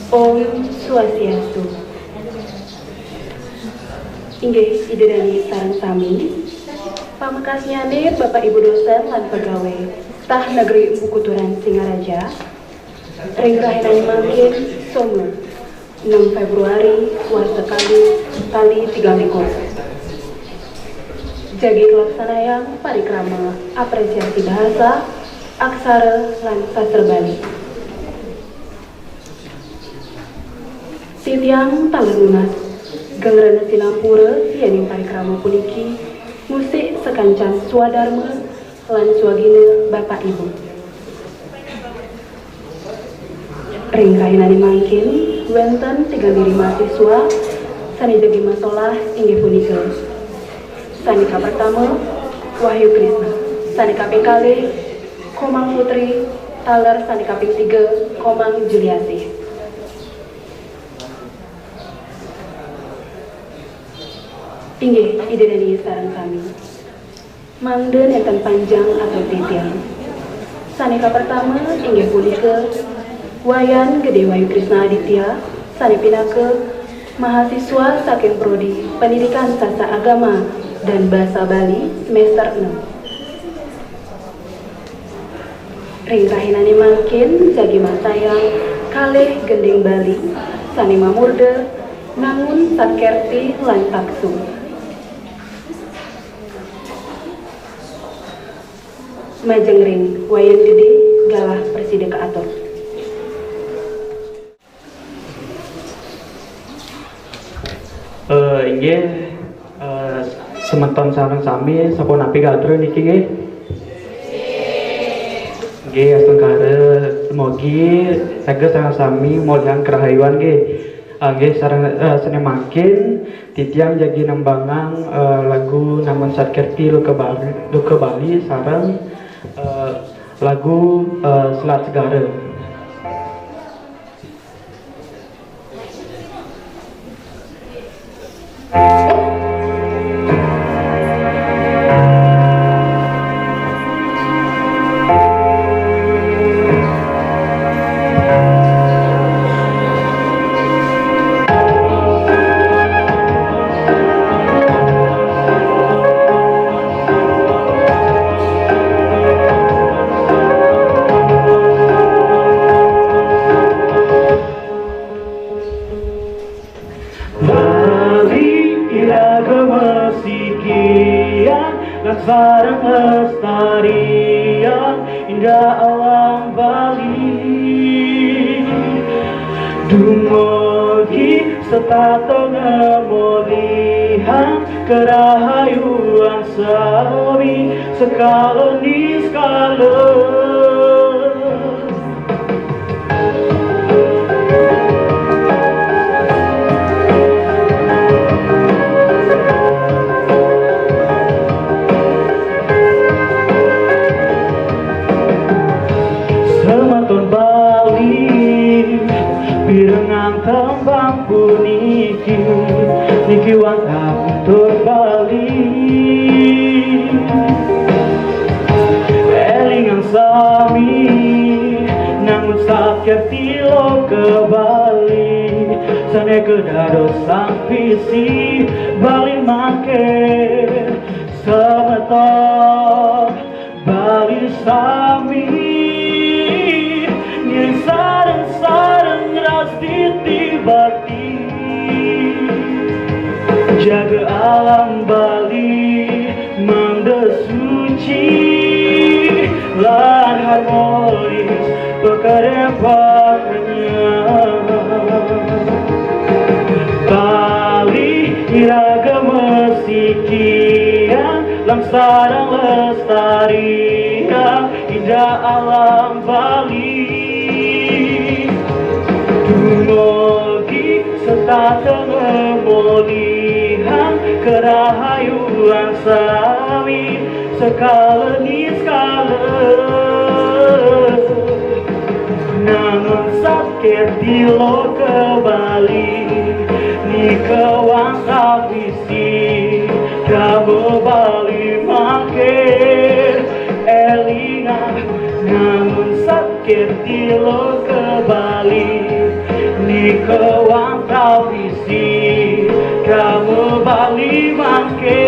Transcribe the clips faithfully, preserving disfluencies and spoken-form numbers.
Om Swastiastu. Inggih, Ida Dani sareng sami. Pamekasnyané Bapak Ibu dosen lan pegawai Tah Negeri Empu Kuturan Singaraja. Ring rahinané mangkin, Soma, enam Februari, warsa kalih tali tigang likur. Jagi kalaksanayang parikrama apresiasi bahasa, aksara, lan sastra Bali. Titiang taler nunas, geng rena sinampura yéning parikrama puniki ngusik sakancan swadarma lan swagina Bapak Ibu. Ring rahinané mangkin, wénten tigang diri mahasiswa sané jagi masolah inggih punika. Sané kapertama, Wahyu Krisna. Sané kaping kalih, Komang Putri, taler sané kaping tiga, Komang Juliasih. Inggih, Ida Dani sareng sami. Mangda nénten panjang atur titiang. Sané kapertama inggih punika Wayan Gedé Wahyu Krisna Aditya, sané pinaka mahasiswa saking Prodi Pendidikan Sastra Agama dan Basa Bali semester enam. Ring rahinané mangkin jagi mastayang kalih gending Bali sané mamurda Nangun Satkerti lan Taksu. Majeng ring Wayan Gedé, galah prasida kaatur. Eh, inggih, eh, semeton sareng sami sapunapi gatra niki nggih? Nggih, astungkara, mugi saget sareng sami molihang karahayuan nggih. Ah, nggih, sareng, eh, sané mangkin titiang jagi nembangang, eh, lagu Nangun Satkerti Luka Bali, Luka Bali sareng, eh, lagu, eh, Selat Segara. Bali iraga masikian, lan sareng lestarian indah alam Bali. Dumugi setata ngamolihang karahayuan sami sekala niskala. Semeton Bali, pirengang tembang puniki, niki wantah untuk Bali. Élingang sami, Nangun Satkerti Loka Bali, sané kadadosang visi Bali mangkin. Semeton Bali sami, ngiring sareng-sareng rastiti bakti. Jaga alam Bali mangda suci lan harmonis, pakarya pakarya. Bali iraga masikian, lan sareng lestarian indah alam Bali. Dumugi setata ngamolihang karahayuan sami sekala niskala. Nangun Satkerti Loka Bali, nika wantah visi Krama Bali mangkin. Élingang, Nangun Satkerti Loka Bali, Kawang tau isi, kamu Bali mangke,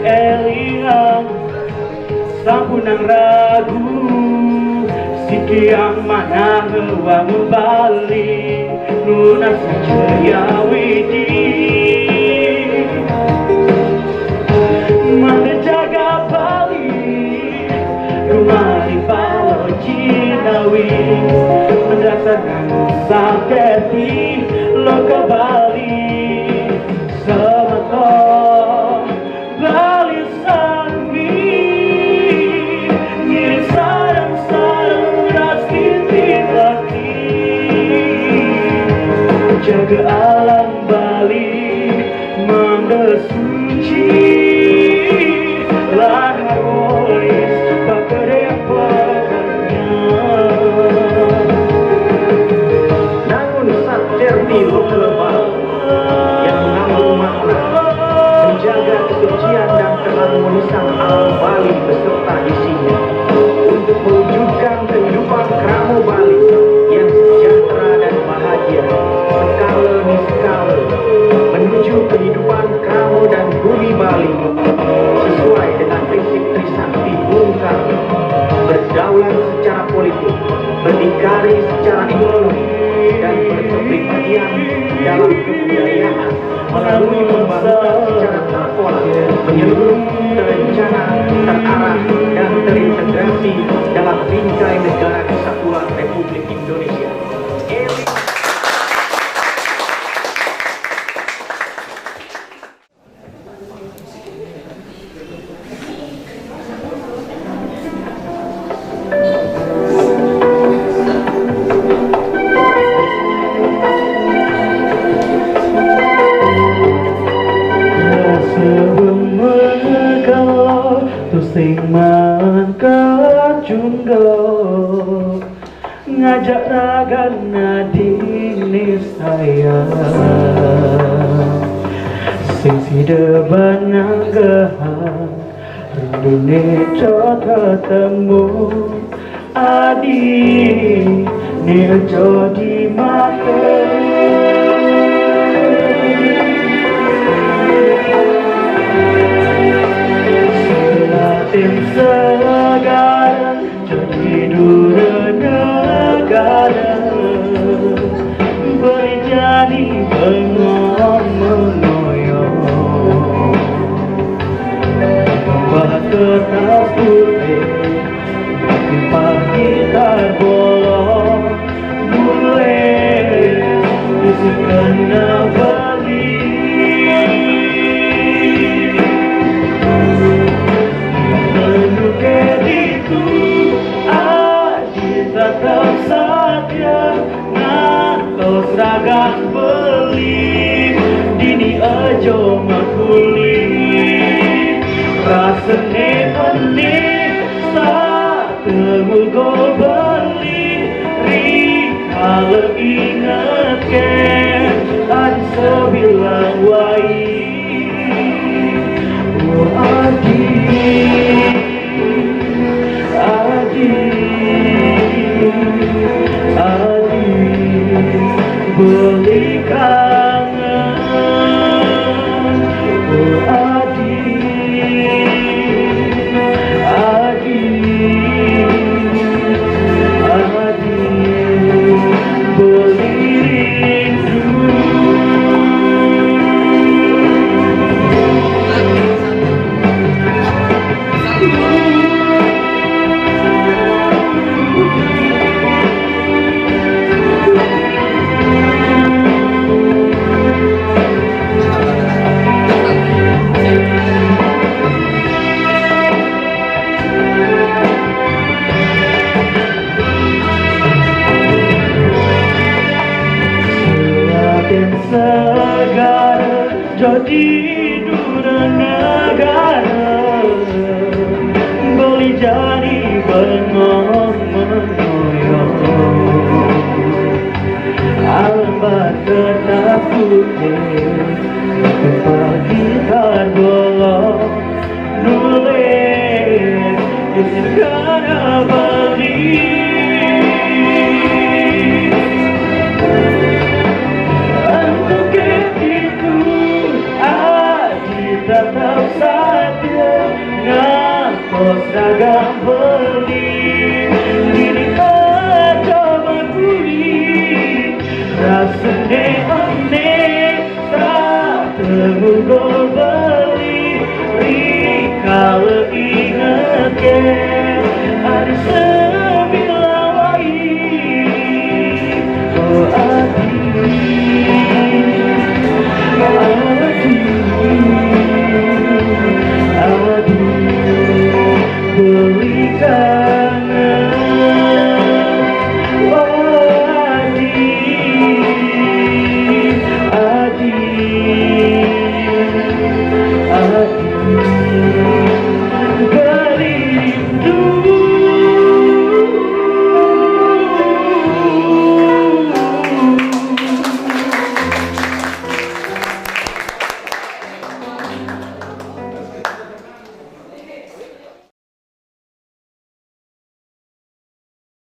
Eliang. Sampunang ragu, sikiang manang wang Bali, nunas jaya widi. Mana jaga Bali, rumah di Palo Jinawi, mendatanang saketi loka Bali, semeton Bali sami, ngiring sareng-sareng ras titi bakti. Jaga alam Bali, mangga suci, lan harmonis, pakarya pakarya. Namun sat jernih loka Bali yang mengandung makna menjaga kesucian dan keharmonisan alam Bali beserta isinya. Untuk mewujudkan kehidupan krama Bali yang sejahtera dan bahagia, sekala niskala menuju kehidupan krama dan bumi Bali sesuai dengan prinsip Trisakti Bung Karno, berdaulat secara politik, berdikari secara ekonomi, dan berkepribadian dalam kebudayaan melalui pembangunan secara terpola, menyeluruh, terencana, terarah, dan terintegrasi dalam bingkai negara kesatuan Republik Indonesia. Sebelum mengkelo, tusing mangka junggo. Ngajak ragan nadine sayang, sing sida bananggehang, rinduné aja tetemu, adine aja dimaten. Sing segara Jani dura negara, beli jani bengong mengoyo. Batu tas putih, pagi tar bolong, mulai isi kena beli. Menukar itu, Tetep satia ngantos ragan beli, dini aja makuli. Rasane pening satemunggo beli, rikala ingetke adi sebilang wai. Oh, adi. Adi, adi, beli kangen. Oh, adi, adi, adi, beli rindu. Selatin segara jadi dura negara, beli jani bengong mengoyo. Alam bakat putih, tempat gitar bolong, nulis di segara Bali.